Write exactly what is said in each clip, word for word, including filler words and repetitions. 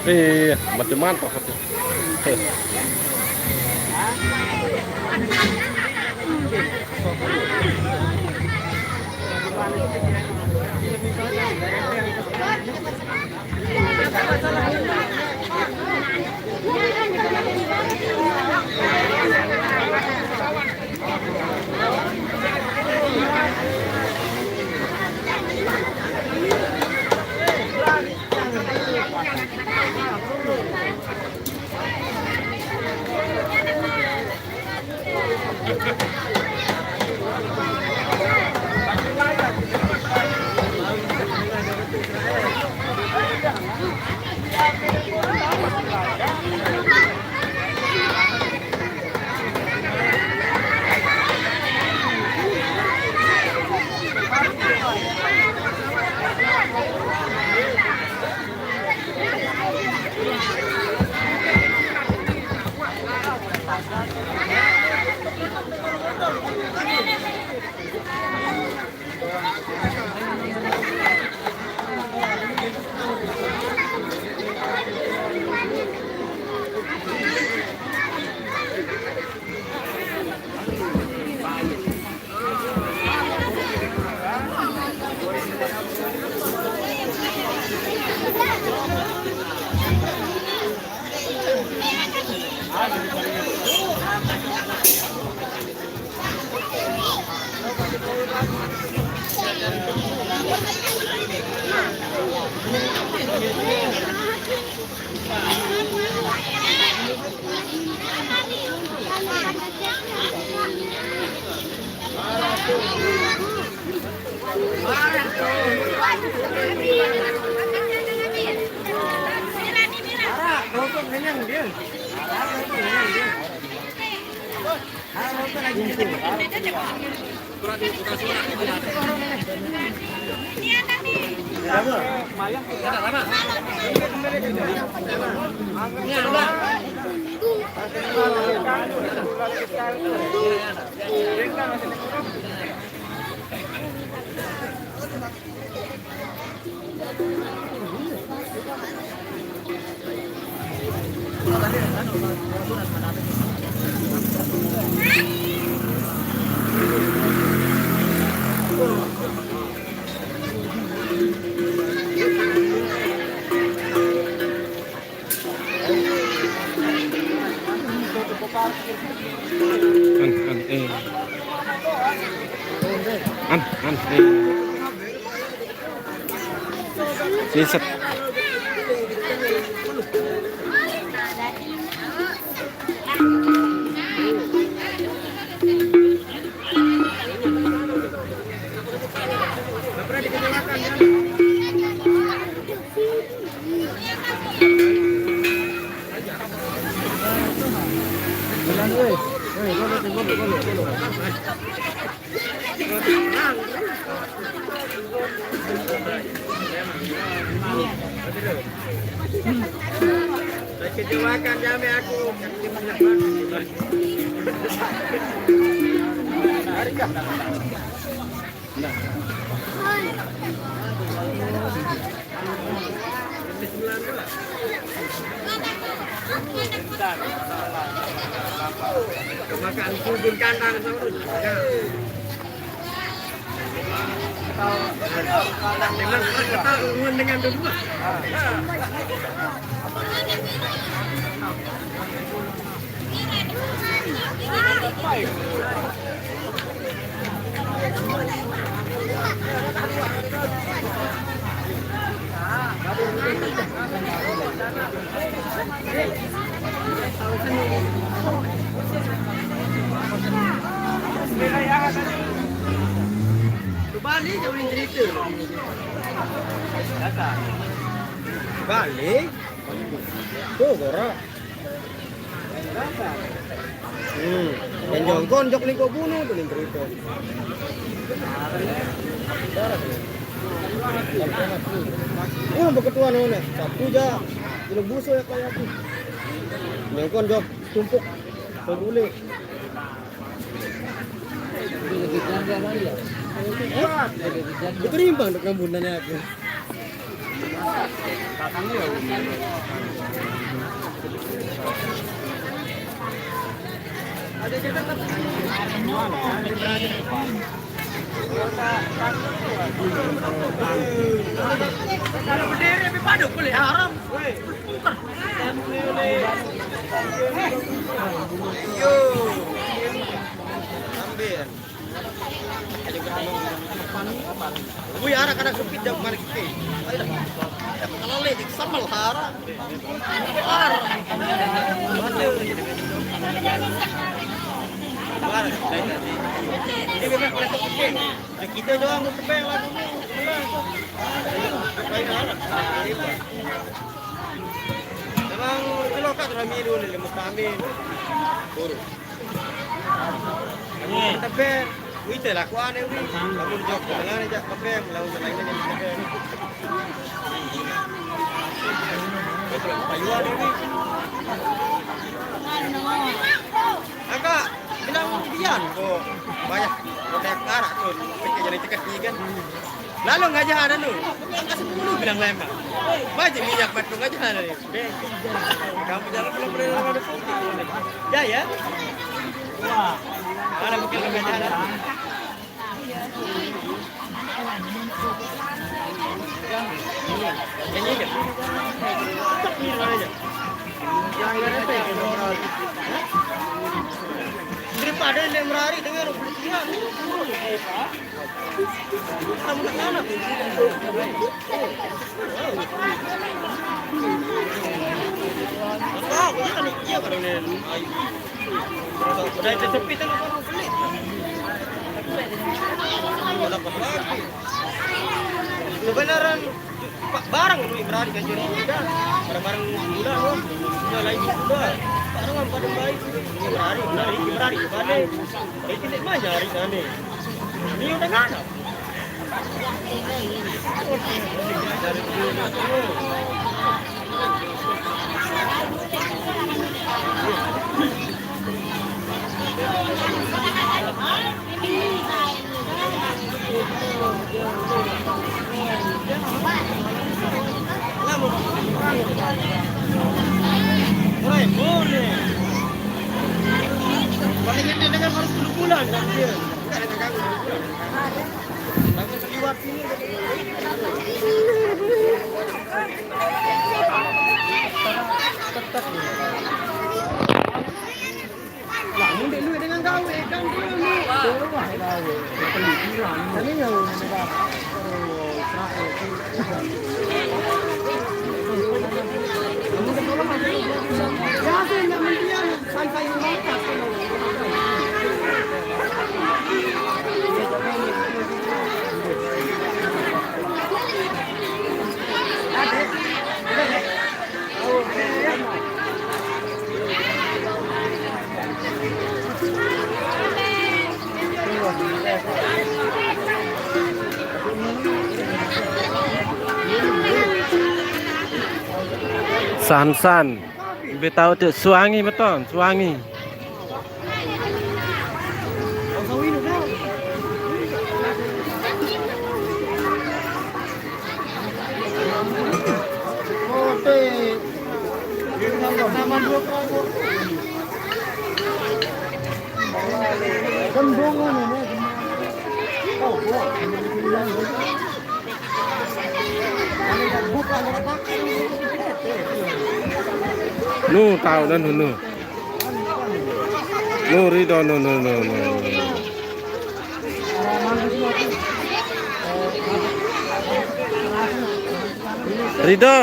Eh, macam mana tuh? An, an, eh. An, an, eh. Siset. Kecewakan kami aku. Makan bubur kandang sama. Dengan dua. Balik jauh cerita. Balik. Tuh, Gora. Hmm. Yang jongkon jok lingkuk bunuh tuh lingkuk itu. Oh, beketuan mana? Satu ja. Jelek busu ya kayak aku. Jongkon jok tumpuk. Pembuli. Lebih ganda kali ya. Itu rimbang dek ngambunan aku. Kalau berdiri, lebih padat boleh haram. Yo. Ambil. Wih, arah kadang sempit jauh mana kita. Ayo dah. Kalau lele sama lah arah. Arah. Ini memang kita doang mau tebel lagu ni. Ayo, ayo, arah. Memang keloka tu rami dulu ni, mustahil. Buruk. Tapi, wita lah kuan ni. Kamu jok dengan aja tapi lawan lain aja tapi. Betul, payuan ni. Agak bilang bian ko. Banyak kotak karak tu. Kita jadi cekak kan. Lalu ngajah ada lu. Angkat sepuluh bilang lima. Baca minyak batu ngajah ada ni. Kamu jangan pernah pernah ada putih. Ya, ya. Mana mungkin ngajah ada. Ini aja. Ini aja. Daripada yang merari dengan rupiah. Udah itu sepi kan. Sebenarnya barang lu berani kan jadi kita. Barang-barang muda lu. Udah lain muda. Barang apa ada baik. Berani, berani, berani. Ini banyak hari sana. Ini udah nggak ada. Lah, ngundik duit dengan gawe, kan dia ni. Wah, gawe. Kami yang negara. San-san. Lebih tahu tu suangi betul, suangi. Nu tahu dan nu. Nu Ridho, nu, nu, nu, nu. Ridho.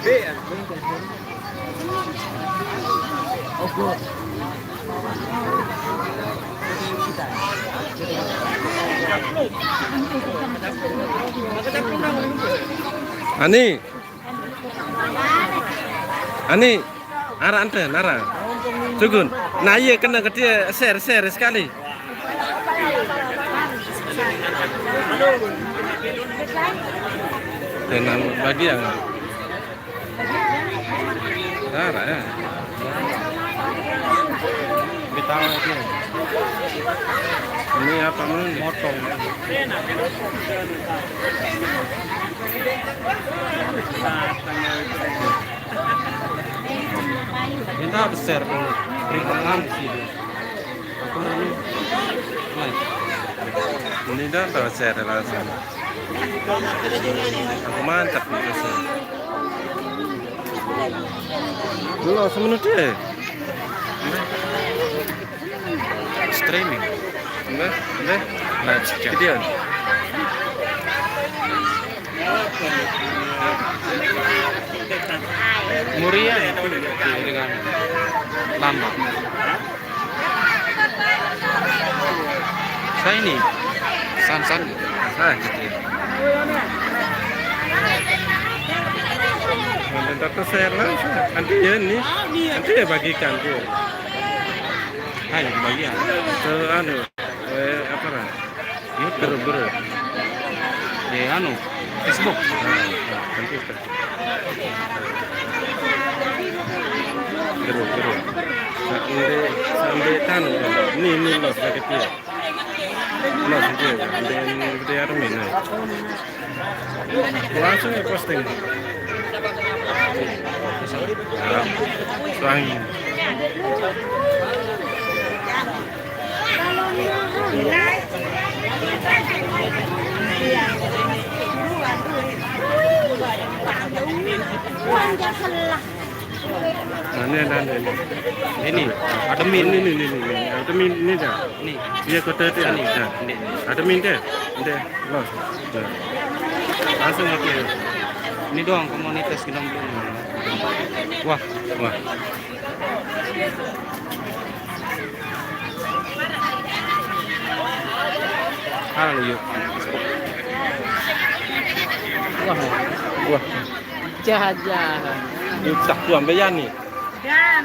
Ani. Ani. Ara ante, nara. Sugun. Nah, iya, kena ke dia, share, share sekali. Dengan bagi yang Nara ya. Bitaw itu. Ini apa, men? Motong. Kita besar dulu. Berikut enam sih. Ini dah tahu saya ada langsung. Aku mantap itu sih. Lo semenit deh. Streaming. Enggak, enggak. Live stream. Video. Murian itu dengan lambang. Saya ini Sansan. Ah, gitu ya. Nanti tak share langsung. Nanti ya ini. Nanti ya bagikan tuh. Hai, bagian. Ke anu, eh, apa lah? Grup, grup. Eh, anu, Facebook. Nah, nah, nanti Facebook. Grup, grup. Nah, ini sampai tahu. Ini, ini los sakit dia. Los dia, sampai ini dia army, nah. Langsung ya posting. Nah, suangi. Nah, ini ada, ada ini. Ini, ada min. Ini, ini, ini, ini. Ada min ini dah. Ini. Iya, kota itu ya. Ini. Nah. Ini. Ada min deh. Deh, los. Nah. Langsung oke. Ini doang komunitas kita belum. Wah, wah. Halo, yuk. Wah, wah. Jajan. Yuk, tak tuan bayar ni. Dan,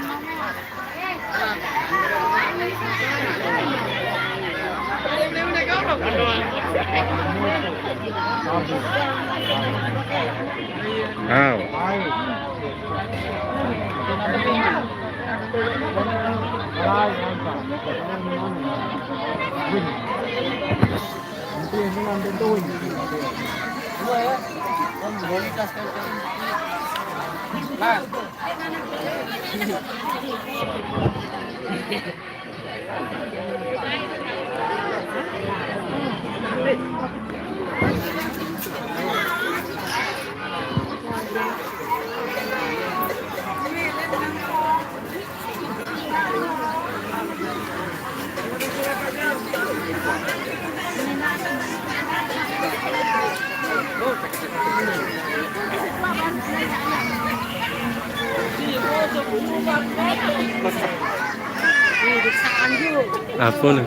Apa ni?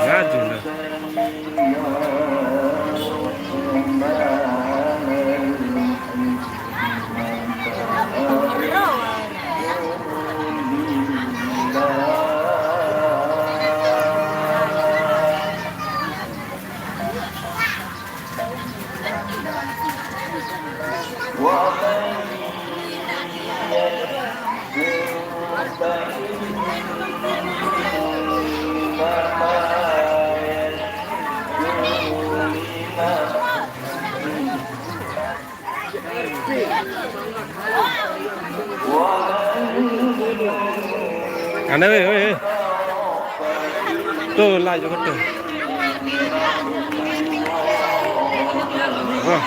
Gajo lah. Ane, weh, weh, weh. Tuh, lah, juga tuh. Wah.